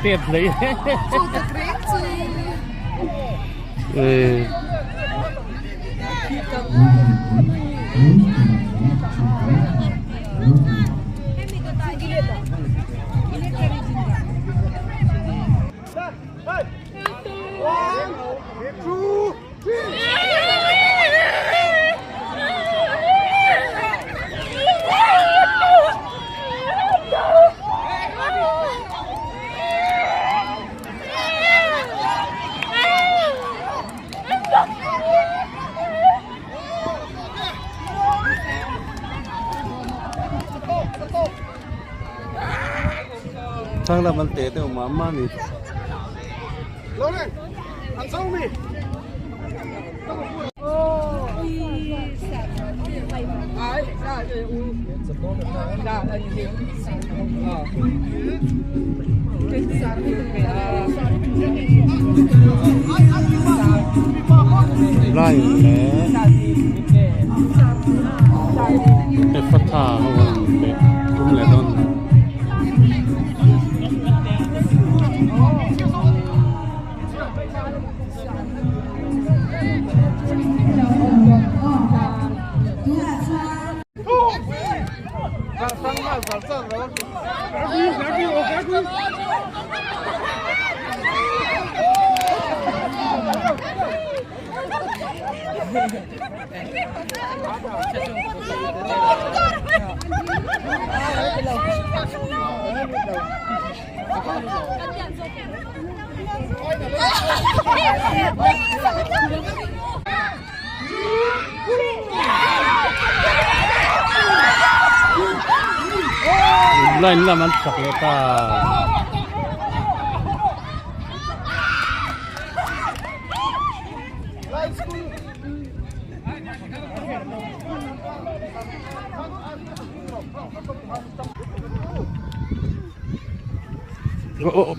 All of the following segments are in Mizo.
Tep hlei. Chu tak reng chu. Thang lam an te deuh mah mah a ni. Line leh Ephatha ho an pe tum leh dawn. Line lam an chak leh ta. Oh, oh, oh,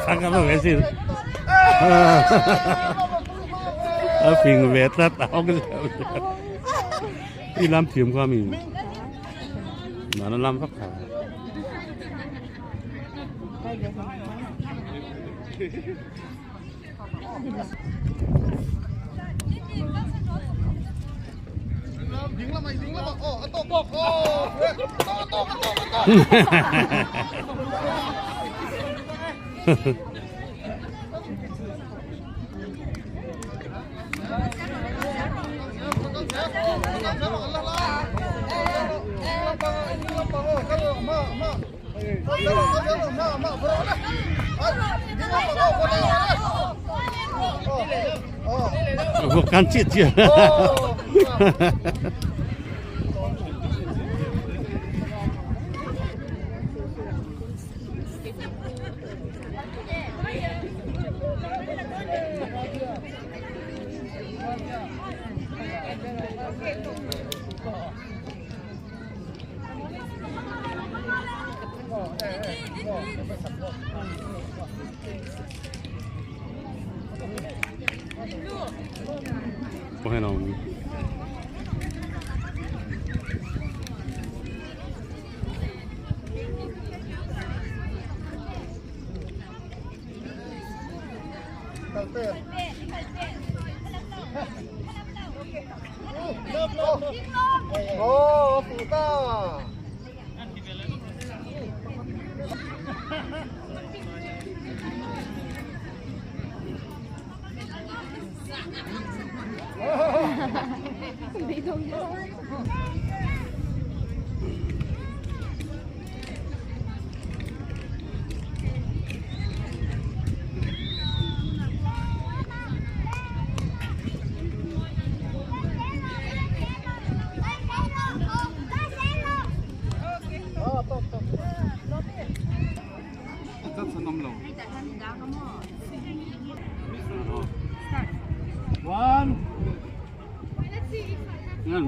Thang a ve sin. A fing ve tlat a hawk I lam thiam kha mi. Na na lam vak kha. Bukan cik dia. Corre não.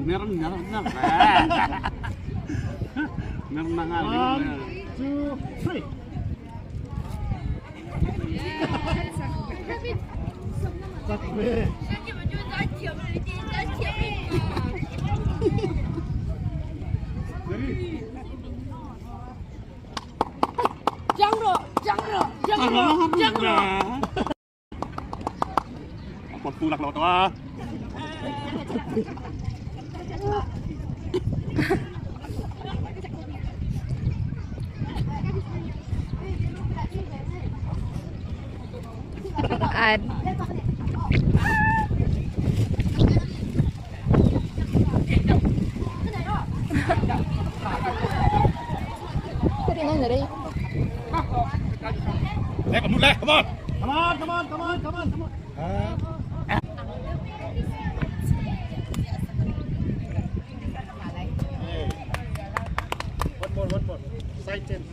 Meron na. Meron na nga. 1, 2, 3. Pagtulak lang ito ah. Ad. Come on! Come on, come on, come on, come on, come on. One more, one more. Side change.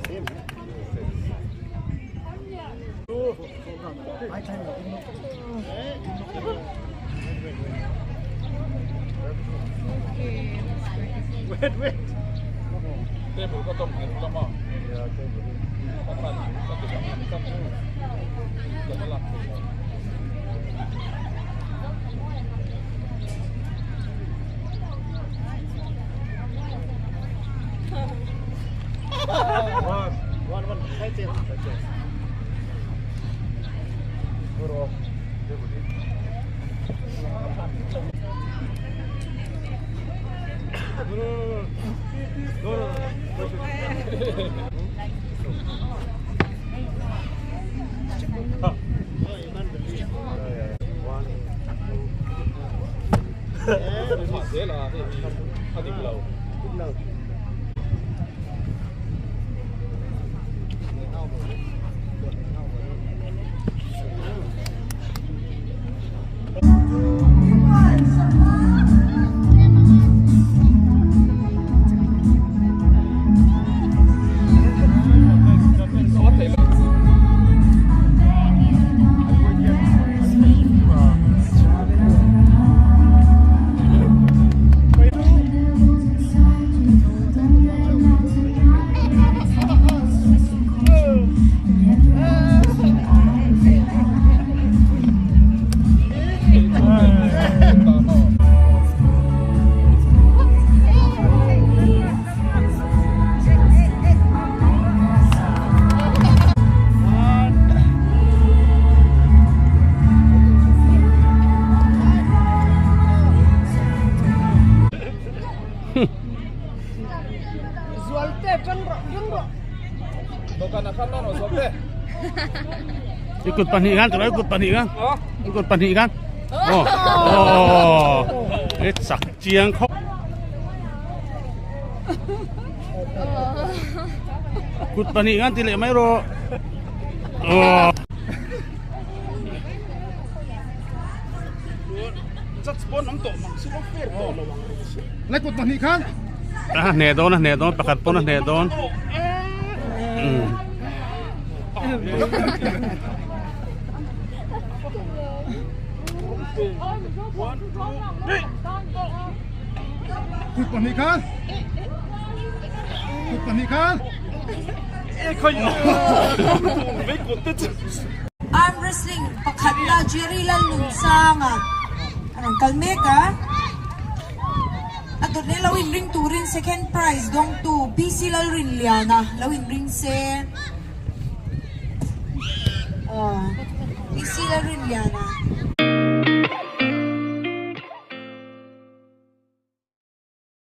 Same. Wait, wait. I kut pahnih khan tawh i kut pahnih khan i kut pahnih khan aw aw i chak chiang khawp kut pahnih khan ti leh mai rawh aw. A hneh dawn a hneh dawn pakhat pawn a hneh dawn Arm wrestling pakhatna Jerry Lalnunsanga a rawn kal mek a. A dawt leh lo inring turin second prize dawngtu PC Lalrinliana lo inring se. Aw PC Lalrinliana.